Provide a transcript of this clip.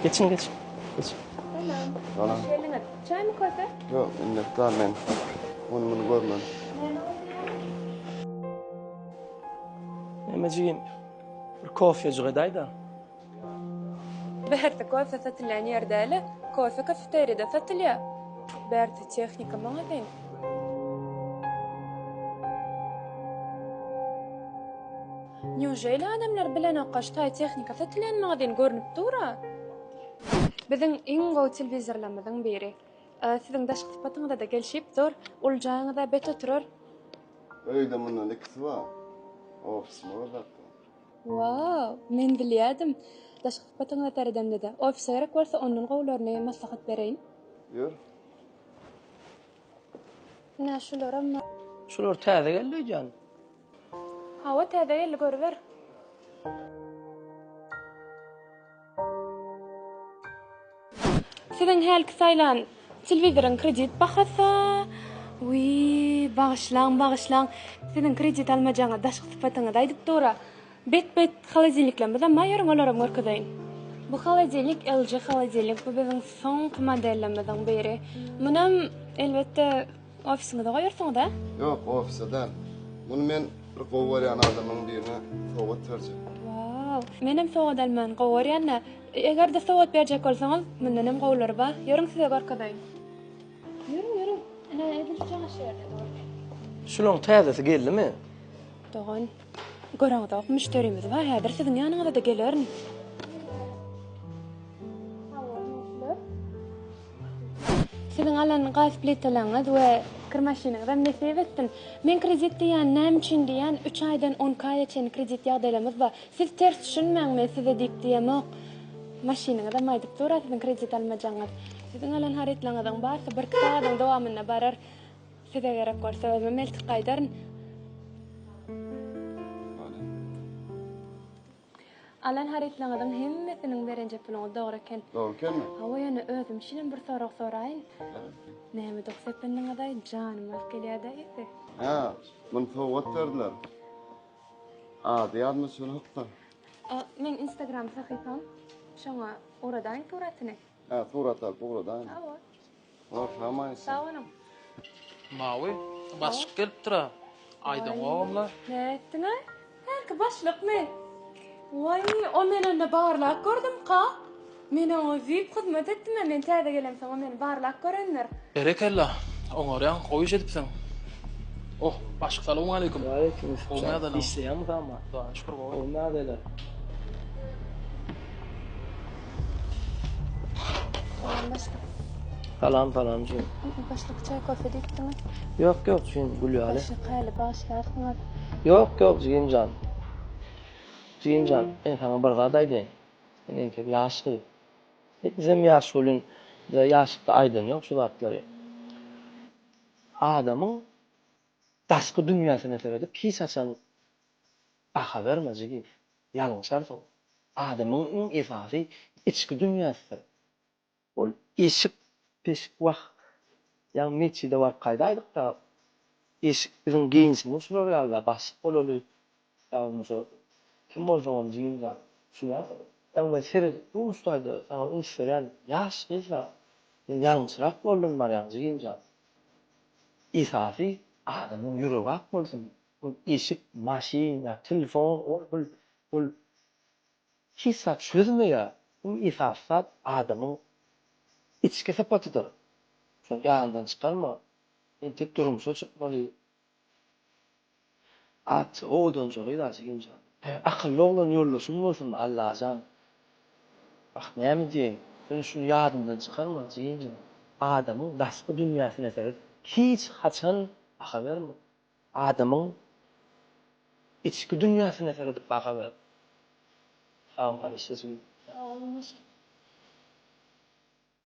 Geçiň, geçiň. Geçiň. Salam. Salam. Hoş geldiňiz. Çaýmy, kofe? Ýok, minnetdar men. Ony muny görmen. Näme boldy? Näme jigim? Bir kofejik edäý-dä. Bärde kofe satylýan ýer däl-e, kofe kafeteriýada satylýar. Bärde tehnika magazin. Nýuželi adamlar bilenokka şu taý tehnika satylýan magazin görnüp dur-a. Biziň iň gowy telewizorlarymyzyň biri. Siziň daşky sypatyňyza-da gelşip dur. Uly jaýyňyza bet oturar. Öýde mundan ikisi bar. Ofisime gözläpdim. Wow, men bilýärdim. Daşky sypatyňyza seredemde-de, ofise gerek bolsa ondan gowularyny maslahat bereýin. Ýör. Ine, şularam bar. Şular täze geldi öýdýän. Hawa, täze geldi, görüber. Siziň hälki saýlan telewizoryň kredit bahasy Wiý, bagyşlaň, bagyşlaň. Siziň kredit almajagyňyz daşky sypatyňyz aýdyp dur-a. Bet-bet holodilniklerimizem bar, ýörüň olaram görkezeýin. Bu holodilnik LG holodilnik, bu biziň soňky modellerimiziň biri. Munam, elbetde, Ofisiňize goýarsyňyz-a? Ýok, ofise däl. Muny men bir gowy görýän adamyň birine sowgat berjek. Wow! Menem sowgat almany gowy görýän-dä. Eger-de sowgat berjek bolsaňyz, mundanam gowulary bar. Ýörüň size görkezeýin. Ýörüň, ýörüň. Ine, edil şu jaňa şu ýerde dur. Şulaň täzesi geldimi? Dogan, göreňzok, müşderimiz bar. Häzir siziň ýanyňyza-da gelerin. Siziň alan gaz plitalaryňyz we kir maşynyňyzam nesip etsin. Men kredit diýýän näme üçin diýýän üç aýdan on iki aýa çenli kredit ýagdaýlarymyz bar. Siz ters düşünmäň men size diýip diýemok. Maşynyňyzam aýdyp dur-a siziň kredit almajagyňyz. Siziň alan harytlaryňyzyň barysy birki sagadyň dowamynda barar. Size gerek bolsa özümem eltip gaýdaryn. Alan harytlaryňyzyň hemmesiniň berenje puluňyz dogry eken. Dogry ekenmi? Hawa, ýöne özüm üçinem bir sorag soraýyn. Näme dok sepindiňiz-aý, janym alyp gelýär-dä ýesi. Hä, muny sowgat berdiler. Ady ýadyma düşenok-da. Meň instagram sahypam, şoňa ugradaýyň suratyny. Hä, surat alyp ugradaýyn. Hawa. Bor, sag Sag boluň. Mawy, başlyk gelipdir-a. Aýdaňogam-la. Nätdiň-aý? Hälki başlykmy? Waý, o men onda barlap gördümka? Men oňa vip hyzmat etdim-ä, men täze gelemsoň o meni barlap görendir. Berekella, oňarýaň, gowy iş edipsiň. Oh, başlyk salowmaleýkim. Waleýkim Gowmy essalam. ýagdaýlaryň? Işleýäňmi Sama? Hudaýa şükür gowy. Gowmy ýagdaýlar? Salam başlyk. Salam salam jigim. Başlyk çaý kofe diýipdiňiz. Ýok ýok jigim gül ýaly. Başlyk häli bagyşlarsyňyz. Ýok ýok jigimjan. Jigimjan men saňa bir zat aýdaýyn. Sen entek ýaş gyz. Bizem ýaş welin bize ýaşlykda aýdan ýok şu zatlary. Adamyň daşky dünýäsine seredip hiç haçan baha berme jigim. Ýalňyşarsyň. Adamyň iň esasy içki dünýäsidir. Ol eşik peşik wah ýaňy metjide baryp gaýdaýdykda eşik biziň geýinişimiz şular ýalyda başlyk bolaly ýa bolmasa kim bolsaňam jigim jan düşünýärsiň. Ýaňy men seredip durun şu taýda saňa üns berýän ýaş gyzla sen ýalňyşrak ýoldan barýaň jigim jan. Esasy adamyň ýüregi ak bolsun ol eşik maşyn ýa telefon ol bul ol Hiç zat çözmeýär. Iň esasy zat adamyň içki sypatydyr. Şony ýadyňdan çykarma. Entek durmuşa çykmaly. At owadanja gyz Ajygimjan. Akylly oglan ýoldaşyň bolsun Allajan. Wah näme diýeýin. Sen şuny ýadyňdan çykarma jigimjan. Adamyň daşky dünýäsine seret hiç haçan baha berme. Adamyň içki dünýäsine seredip baha ber. Sag bol Aýşejigim. Sag boluň başlyk.